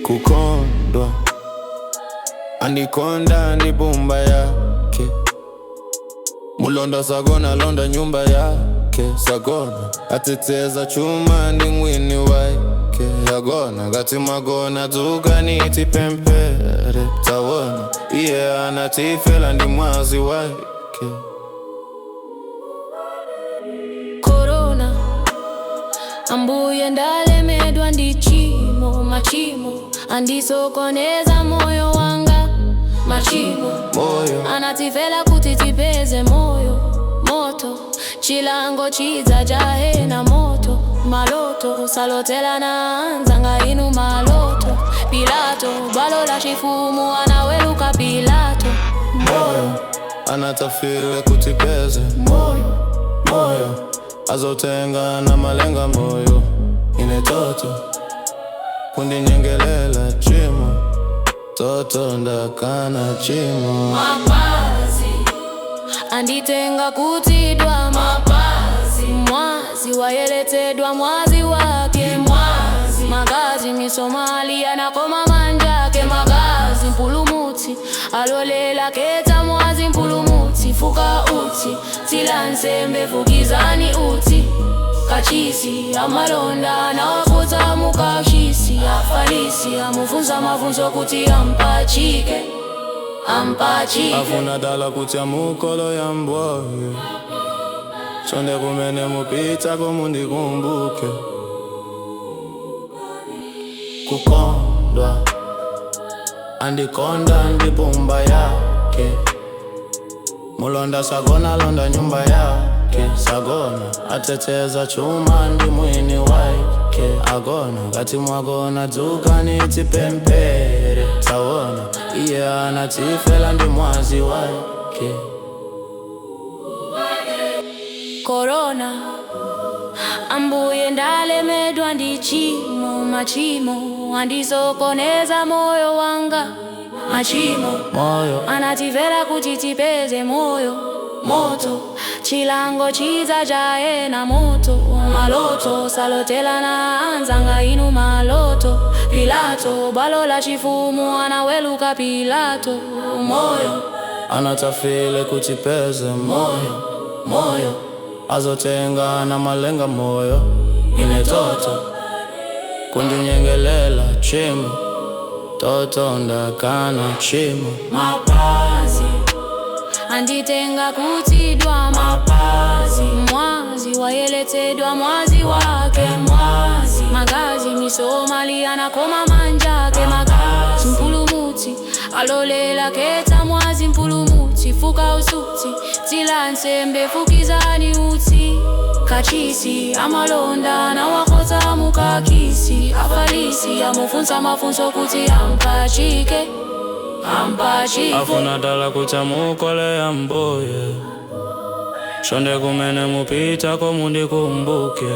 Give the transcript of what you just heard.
Kukondwa, andikonda ndi bumba yake. Mulonda sagona, londa nyumba yake. Sagona, ateteza chuma ndi mwini wake. Agona ngati mwagona, dzukani tipemphere. Tawona iye anatifela ndi mwazi wake. Korona, Ambuye, ndalemedwa ndi chimo. Machimo andisokoneza moyo wanga. Machimo moyo anatifela kuti tipeze moyo. Moto, chilango chidza jahena moto. Maloto salotela na anzanga inu maloto. Pilato, bwalo la chifumu, anaweluka Pilato. Moyo anatafile kuti peze moyo. Moyo azotenga na malenga moyo. Ine toto kundinyengelela chimo. Toto ndakana chimo. Mapazi anditenga kutidwa mapazi. Mwazi wayeletedwa mwazi wake mwazi. Magazi misomali anakoma manjake. Magazi mpulumutsi alolela keta mwazi. Mpulumutsi fuka utsi tila nsembe fukizani utsi. Kachisi amalonda nawafuta mukachisi. Afarisi amufunza mafunzo kuti ampachike, ampachike. Afuna dala kuti amukolo ya mboyo. Chonde kumene mupitako mundikumbuke. Kukondwa, andikonda ndi bumba yake. Mulonda sagona, londa nyumba yake. Sagona, ateteza chuma ndi mwini wake. Agona ngati mwagona, dzukani tipemphere. Tawona iye anatifela ndi mwazi wake. Korona, Ambuye, ndalemedwa ndi chimo. Machimo andisokoneza moyo wanga. Machimo moyo anatifela kuti tipeze moyo. Moto, chilango chidza jahena moto. Maloto salotela na anzanga inu maloto. Pilato, bwalo la chifumu, anaweluka Pilato. Moyo anatafile kuti peze moyo. Moyo azotenga na malenga moyo. Ine toto kundinyengelela chimo. Toto ndakana chimo. Mapazi anditenga kutidwa mapazi. Mwazi wayeletedwa mwazi wake mwazi. Magazi misomali anakoma manjake. Magazi mpulumutsi alolela keta mwazi. Mpulumutsi fuka usutsi tila nsembe fukizani utsi. Kachisi amalonda nawakota mukakisi. Afarisi amufunza mafunzo kuti ampachike, ampachike. Afuna dala kuti amukole ya mboye. Chonde kumene mupitako mundikumbuke.